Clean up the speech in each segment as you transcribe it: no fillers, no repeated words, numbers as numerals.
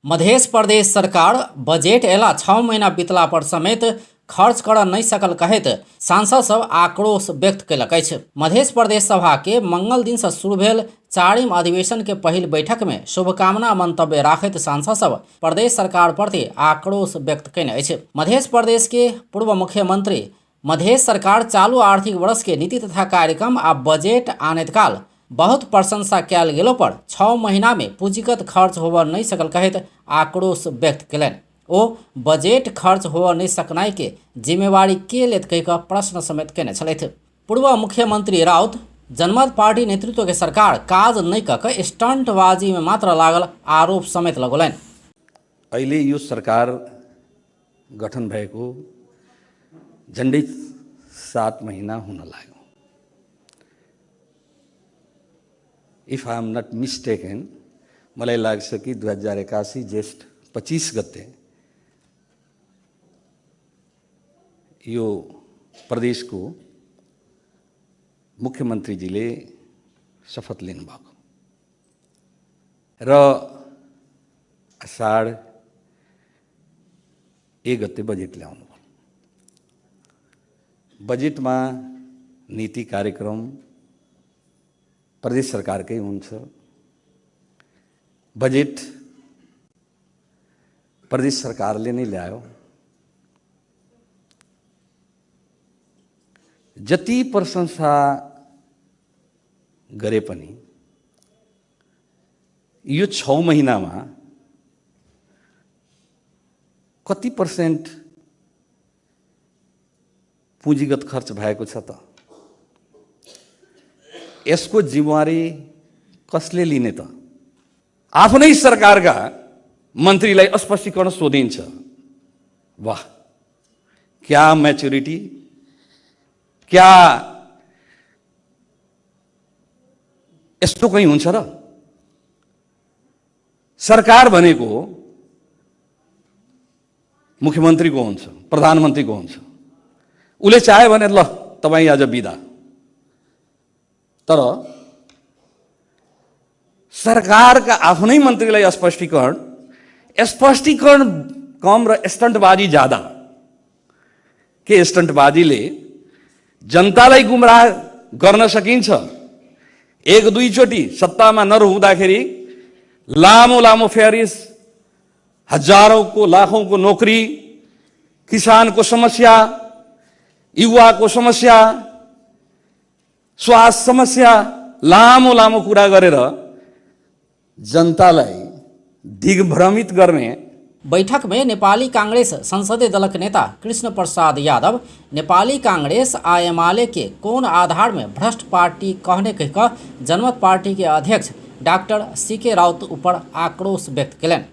मध्य प्रदेश सरकार बजेट एला 6 महीना बीतला पर समेत खर्च करऽ नहि सकल कहैत सांसद सब आक्रोश व्यक्त कयलक अछि। मध्य प्रदेश सभा के मंगल दिन से शुरू भेल चारिम अधिवेशन के पहिल बैठक में शुभकामना मंतव्य राखैत सांसद सब प्रदेश सरकार प्रति आक्रोश व्यक्त कयने अछि। मध्य प्रदेश के पूर्व मुख्यमंत्री मध्य सरकार चालू आर्थिक वर्ष के नीति तथा कार्यक्रम आ बजेट आनैत काल बहुत प्रशंसा कयल गेलो पर 6 महीना में पूंजीगत खर्च होबऽ नहि सकल कहैत आक्रोश व्यक्त कयलनि। ओ बजेट खर्च होबऽ नहि सकनाइ के जिम्मेवारी के लेत कहि कऽ प्रश्न समेत कयने छलथि। पूर्व मुख्यमंत्री राउत जनमत पार्टी नेतृत्व के सरकार काज नहि कऽ कऽ स्टंटबाजी में मात्र लागल आरोप समेत लगौलनि। अहिले यो सरकार गठन भएको झन्डै 7 महिना हुन लाग्यो। If I am not mistaken, मलाई लाग्छ कि 2081 ज्येष्ठ 25 गते यो प्रदेशको मुख्यमन्त्रीजीले शपथ लिनुभएको र अषाढ 1 गते बजेट ल्याउनु भयो। बजेटमा नीति कार्यक्रम प्रदेश सरकारकै हुन्छ। बजेट प्रदेश सरकारले नै ल्यायो। जति प्रशंसा गरे पनि यो 6 महिनामा कति पर्सेन्ट पुँजीगत खर्च भएको छ त? यसको जिम्मेवारी कसले लिने त? आफ्नै सरकारका मन्त्रीलाई स्पष्टीकरण सोधिन्छ। वाह, क्या म्याच्युरिटी, क्या यस्तो कहीँ हुन्छ र? सरकार भनेको मुख्यमन्त्रीको हुन्छ, प्रधानमन्त्रीको हुन्छ। उसले चाह्यो भने ल तपाईँ आज बिदा, तर सरकारका आफ्नै मन्त्रीलाई स्पष्टीकरण, स्पष्टीकरण कम र स्टन्टबाजी ज्यादा। के स्टन्टबाजीले जनतालाई गुमराह गर्न सकिन्छ? एक दुईचोटि सत्तामा नरहुँदाखेरि लामो लामो फेरिस, हजारौंको लाखौंको नोकरी, किसानको समस्या, युवाको समस्या, स्वास्थ्य समस्या, लामो लामो कुरा गरेर जनतालाई दिग्भ्रमित गर्ने। बैठक में नेपाली कांग्रेस संसदीय दलक नेता कृष्ण प्रसाद यादव नेपाली कांग्रेस आ एमाले के कोन आधार में भ्रष्ट पार्टी कहने कहि कऽ जनमत पार्टी के अध्यक्ष डॉक्टर सी.के. राउत ऊपर आक्रोश व्यक्त कयलनि।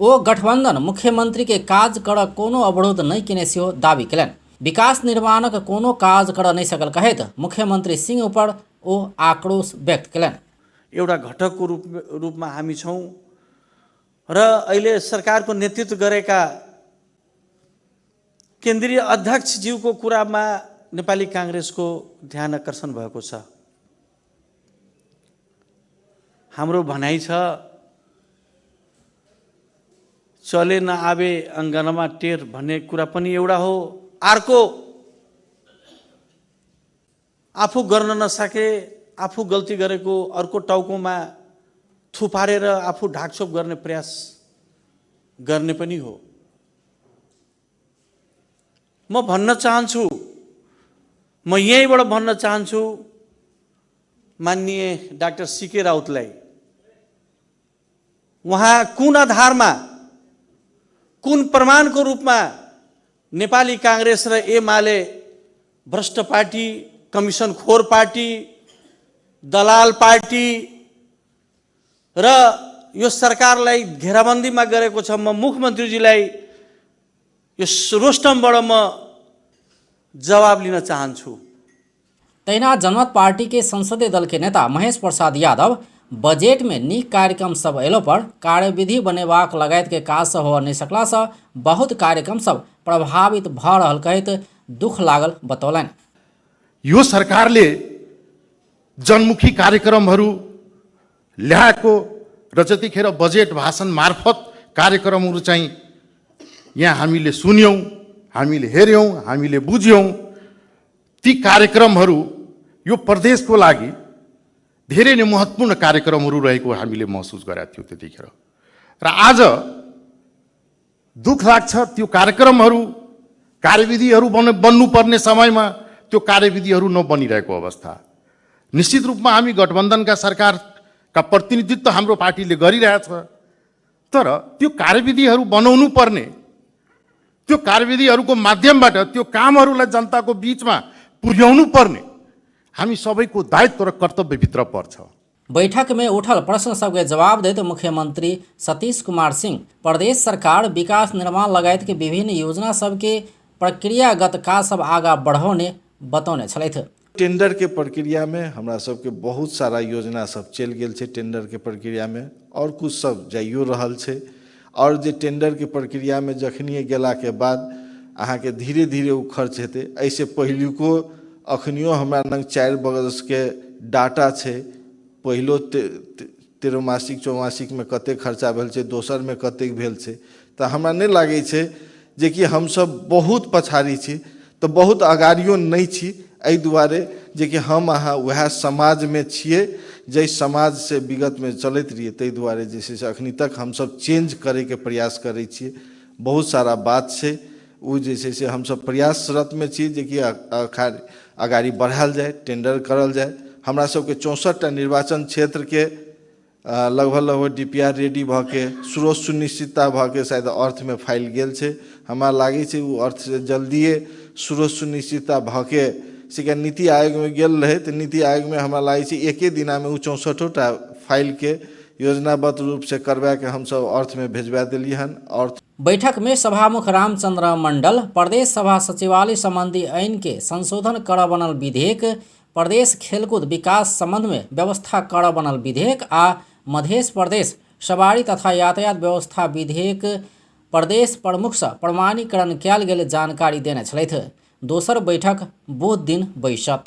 ओ गठबंधन मुख्यमंत्री के काज करऽ कोनो अवरोध नहि केने सेहो दावी कयलनि। विकास निर्माणक कोनो काज करऽ नहि सकल कहैत मुख्यमंत्री सिंह ऊपर ओ आक्रोश व्यक्त कयलनि। एउटा घटकको रूपमा हामी छौँ र अहिले सरकारको नेतृत्व गरेका केन्द्रीय अध्यक्षज्यूको कुरामा नेपाली काङ्ग्रेसको ध्यान आकर्षण भएको छ। हाम्रो भनाइ छ, चले नआवे अङ्गनामा टेर भन्ने कुरा पनि एउटा हो। अर्को, आफू गर्न नसके, आफू गल्ती गरेको अर्को टाउकोमा थुपारेर आफू ढाकछोप गर्ने प्रयास गर्ने पनि हो। म भन्न चाहन्छु, म यहीँबाट भन्न चाहन्छु माननीय डाक्टर सी.के. राउतलाई, उहाँ कुन आधारमा, कुन प्रमाणको रूपमा नेपाली काङ्ग्रेस र एमाले भ्रष्ट पार्टी, कमिसन खोर पार्टी, दलाल पार्टी र यो सरकारलाई घेराबन्दीमा गरेको छ। म मुख्यमन्त्रीजीलाई यो रोस्टमबाट म जवाब लिन चाहन्छु। तहिना जनमत पार्टी के संसदीय दल के नेता महेश प्रसाद यादव बजेट में नीक कार्यक्रम सब अयलो पर कार्यविधि बनेबाक लगायत के काज सब होबऽ नहि सकला से बहुत कार्यक्रम सब प्रभावित भऽ रहल कहैत दुख लागल बतौलनि। यो सरकारले जनमुखी कार्यक्रमहरू ल्याएको र जतिखेर बजेट भाषण मार्फत कार्यक्रमहरू चाहिँ यहाँ हामीले सुन्यौँ, हामीले हेऱ्यौँ, हामीले बुझ्यौँ। ती कार्यक्रमहरू यो प्रदेशको लागि धेरै नै महत्त्वपूर्ण कार्यक्रमहरू रहेको हामीले महसुस गरेका थियौँ त्यतिखेर। र आज दुःख लाग्छ, त्यो कार्यक्रमहरू कार्यविधिहरू बन्नुपर्ने समयमा त्यो कार्यविधिहरू नबनिरहेको अवस्था। निश्चित रूपमा हामी गठबन्धनका सरकारका प्रतिनिधित्व हाम्रो पार्टीले गरिरहेछ, तर त्यो कार्यविधिहरू बनाउनु पर्ने, त्यो कार्यविधिहरूको माध्यमबाट त्यो कामहरूलाई जनताको बिचमा पुर्याउनु पर्ने हामी सबैको दायित्व र कर्तव्यभित्र पर्छ। बैठक में उठल प्रश्न सबके जवाब दैत मुख्यमंत्री सतीश कुमार सिंह प्रदेश सरकार विकास निर्माण लगायत के विभिन्न योजना सबके प्रक्रियागत काज सब आगा बढ़ौने बतौने छलथि। टेंडरके प्रक्रियामे हमरा सबके बहुत सारा योजना सब चलि गेल छै टेंडरके प्रक्रियामे, आओर किछु सब जाइयो रहल छै। आओर जे टेंडरके प्रक्रियामे जखनिए गेलाके बाद अहाँके धीरे धीरे ओ खर्च हेतै। एहिसँ पहिलुको अखनियो हमरा लग 4 वर्षके डाटा छै। पहिलो त्रैमासिक चौमासिकमे कतेक खर्चा भेल छै, दोसरमे कतेक भेल छै। तऽ हमरा नहि लागै छै जेकि हमसब बहुत पछाड़ी छी, तऽ बहुत अगाड़ियो नहि छी। एहि दुआरे जेकि हम अहाँ वएह समाजमे छियै जाहि समाजसँ विगतमे चलैत रहियै। ताहि दुआरे जे छै से अखनी तक हमसब चेंज करैके प्रयास करै छियै। बहुत सारा बात छै, ओ जे छै से हमसब प्रयासरतमे छी जेकि अगाड़ी बढ़ायल जाय, टेंडर करल जाय। हमरा सबके 64टा निर्वाचन क्षेत्रके लगभग लगभग DPR ready भऽ के स्रोत सुनिश्चितता भऽ के शायद अर्थमे फाइल गेल छै। हमरा लागै छै ओ अर्थसँ जल्दिए स्रोत सुनिश्चितता भऽ के से नीति आयोगमे गेल रहै। तऽ नीति आयोगमे हमरा लागै छै एके दिनामे ओ 64टा फाइलके योजनाबद्ध रूपसँ करबाके हमसब अर्थमे भेजबा देलियै हन। अर्थ बैठक में सभामुख रामचंद्र मंडल प्रदेश सभा सचिवालय संबंधी ऐन के संशोधन कर बनल विधेयक, प्रदेश खेलकूद विकास संबंध में व्यवस्था कर बनल विधेयक आ मध्य प्रदेश सवारी तथा यातायात व्यवस्था विधेयक प्रदेश प्रमुख से प्रमाणीकरण कयल गेल जानकारी देने छलथि। दोसर बैठक बुध दिन बैसत।